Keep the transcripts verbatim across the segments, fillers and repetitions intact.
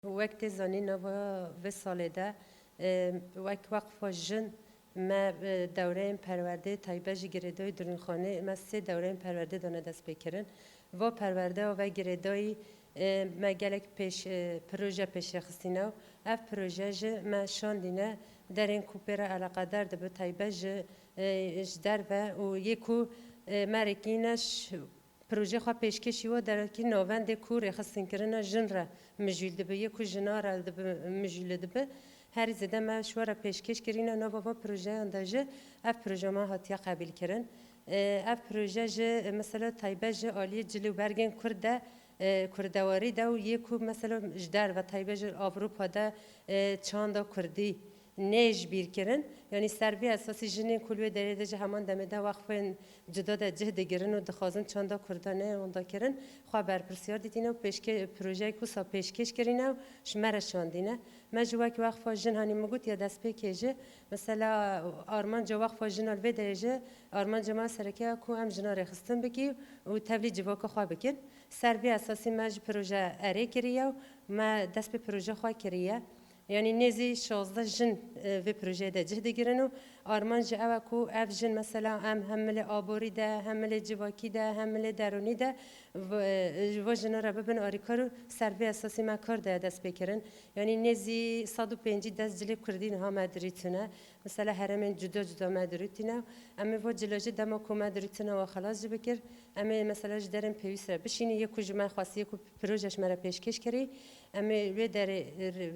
Wek tê zanîn, nava vê salê de, e, wek Weqfa Jin me, e, dewreyên perwerdeyê taybet ji girêdayî dirûnxanê, me sê dewreyên perwerdê dane destpêkirin. Va perwerdeya ve girêdayî, e, me gelek pêş, e, proje pêşêxistîne û ev proje jî me şandîne derên ku pê re eleqedar dibe, taybet ji, e, ji derve û yê ku, e, me rêkîne ş-, Projeyê xwe pêşkêşî we derekî navendê ku rêxistinkirina jin re mijûl dibe, yê ku jina re dibe, mijûl dibe. Herî zêde me ji we re pêşkêş kirîne, nava van projeyan de jî ev proje me hatiye qebîlkirin. Ev proje jî, mesela, taybet ji aliyê cil û bergên kurd de, kurdewarî de û yê ku, mesela, ji derve, taybet ji Ewropa de, çanda kurdî nê ji bîr kirin. Yanî ser vî esasî jinên ku li wê derê de ji heman demê de wexfên cuda de cih digirin û dixwazin çanda kurda neyê wenda kirin, xwe berpirsiyar dîtîne û pêşke-, projeyek wisa pêşkêş kirîne û ji me re şandîne. Me jî wek wexfa jin, hanî min gotiye destpêkê jî, mesela armanca wexfa jina li vê derê jî, armanca me sereke ya ku em jina rêxistin bikî û tevlî civaka xwe bikin. Ser vî esasî me ji proje erê kiriye û me dest bi proje xwe kiriye. Yanî nêzî şazdeh jin, e, vê projeyê de cih digirin û armanc ji ew e ku ev jin, mesela, em hem milê aborî de, hem milê civakî de, hem milê derûnî de v-, e, ji va jina re bibin arîkar û ser vê esasî me kar daye destpêkirin. Yanî nêzî sed û pêncî dest cilê kurdî niha me dirîtine. Mesela herêmên cuda cuda me dirûtîne. Em ê va cila jî dema ku me dirûtine we xelas jî bikir. Em ê mesela ji derên pêwîst re bişînî, yê ku ji me xwestiye ku proje ji me re pêşkêş kirî, em ê wê derê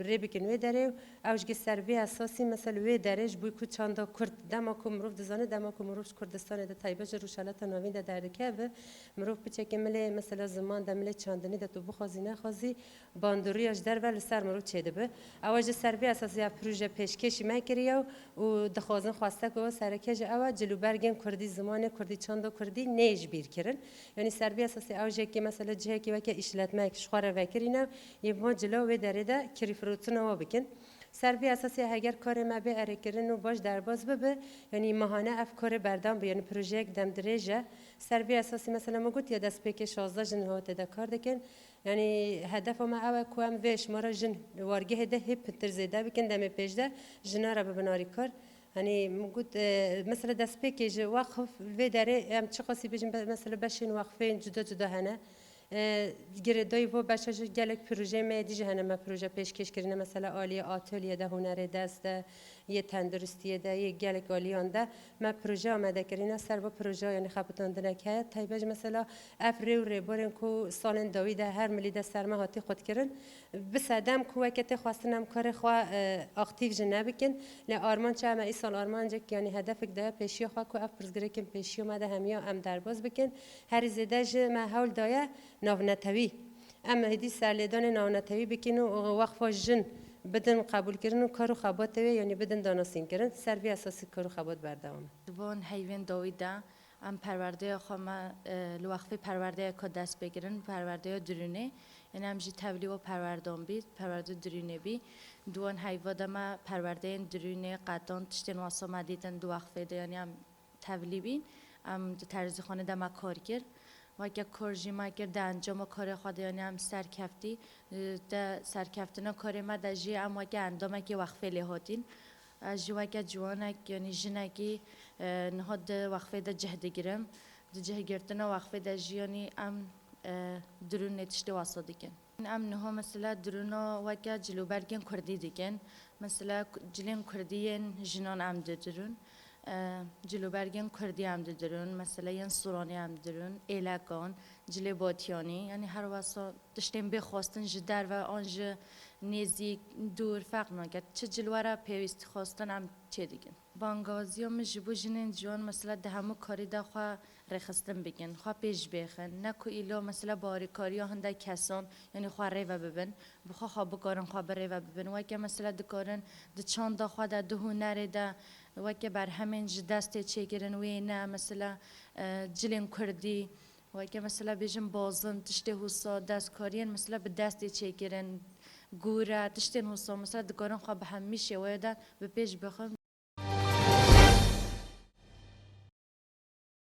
rê bikin wê derê û ew ji ser vê esasî, mesela wê derê ji bo ku çanda kurd, dema ku mirov dizane, dema ku mirov ji Kurdistanê de, taybet ji Rojhilata Navîn de derdikeve, mirov piçekê milê, mesela ziman de, milê çandinî de tu bixwazî nexwazî, bandoriya ji derve li ser mirov çêdibe. Ew ji ser vê esasî ev proje pêşkêşî me kiriye û dixwazin xwesteke we sereke ji ew e, cil û bergên kurdî, zimanê kurdî, çanda kurdî nê ji bîr kirin. Yanî ser vê esasî ew jekê, mesela cihekî weke îşletmek ji xwe re vekirîne, yê van cila wê derê de kirîfirotina we bikin. Ser vê esasî heger karê me bê erêkirin û baş derbas bibe, yanî mahane ev karê berdewam be, yanî projeyek demdirêj e. Ser vê esasî, mesela, me gotiye destpêkê şazdeh jin li hotê de kar dikin. Yanî hedefa me ew e ku em vê şimara jin wargehê de hê pitir zêde bikin, demê pêş de jina re bibin arîkar. Hanî min got, e, mesela destpêkê ji wexf vê derê em çiqasî bêjin, be-, mesela beşên wexfên cuda cuda hene. E, girêdayî vo beşa jî gelek projeyê me yê dî jî hene, me proje pêşkêş kirine, mesela aliyê atölye de, hunerê dest de, yê tenduristiyê de, yê gelek aliyan de me proje amade kirîne. Ser va proje, yanî xebitandineke heye. Taybet jî mesela ev rê û rêbarên ku salên dawî de her milî de ser me hatî qutkirin, bi sedem ku weke tê xwestin em karê xwe, e, aktîf jî nebikin. Lê armanca me îsal armancek, yanî hedefek daye pêşiya xwe ku ev pirsgirêkên pêşiya me de hemiya em derbas bikin. Herî zêde jî me hewl daye navnetewî. Em hêdî serlêdanê navnetewî bikin û wexfa jin bidin qebûlkirin û kar û xebatê wê, yanî bidin danasînkirin. Ser vî esasî kar û xebat berdewam e. Di van heyvên dawî de em perwerdeya xwe me, e, li wexfê perwerdeyeke dest pê kirin, perwerdeya dirûnê. Yanî em jî tevlî we perwerdan bî, perwerde dirûnê bî. Di wan heyva de me perwerdeyên dirûnê, qetan, tiştên wesa me dîtin di wexfê de, yanî em tevlî bîn. Em di terzîxanê de me kar kir. Weke kar jî me kir, di encama karê xwe de, yanî em serkeftî, e, di serkeftina karê me de jî em weke endamekî wexfê lê hatîn. Ez jî weke ciwanek, yanî jinekî, e, niha di wexfê de cih digirim. Di cihgirtina wexfê de jî, yanî em, e, dirûnê tiştê wesa dikin. Em niha mesela dirûna weke cilûbergên kurdî dikin. Mesela ku-, cilên kurdî yên jinan em didirûn. E, cilûbergên kurdî em didirûn. Mesela yên sûranî em didirûn. Êlekan, cilê batiyanî. Yanî her wesa tiştên bê xwestin ji derve an ji nêzîk, dûr, ferq nake. Çi cil were pêwîst xwestin em çê dikin. Bangawaziya min ji bo jinên ciwan, mesela, di hemû karî de xwe rêxistin bikin, xwe pêş bêxin. Ne ku îlo, mesela, bi arîkariya hindek kesan, yanî xwe rê ve bibin. Bi xwe xwe bikarin xwe bi rê ve bibin. Weke, mesela, dikarin di çanda xwe de, di hunerê de, weke berhemên ji destê çêkirin, wê ne, mesela, e, cilên kurdî, weke, mesela, bêjin bazin, tiştê husa, destkariyên, mesela, bi destê çêkirin, gûre, tiştên husa, mesela, dikarin xwe bi hemî şêweyê de bi pêş bixin.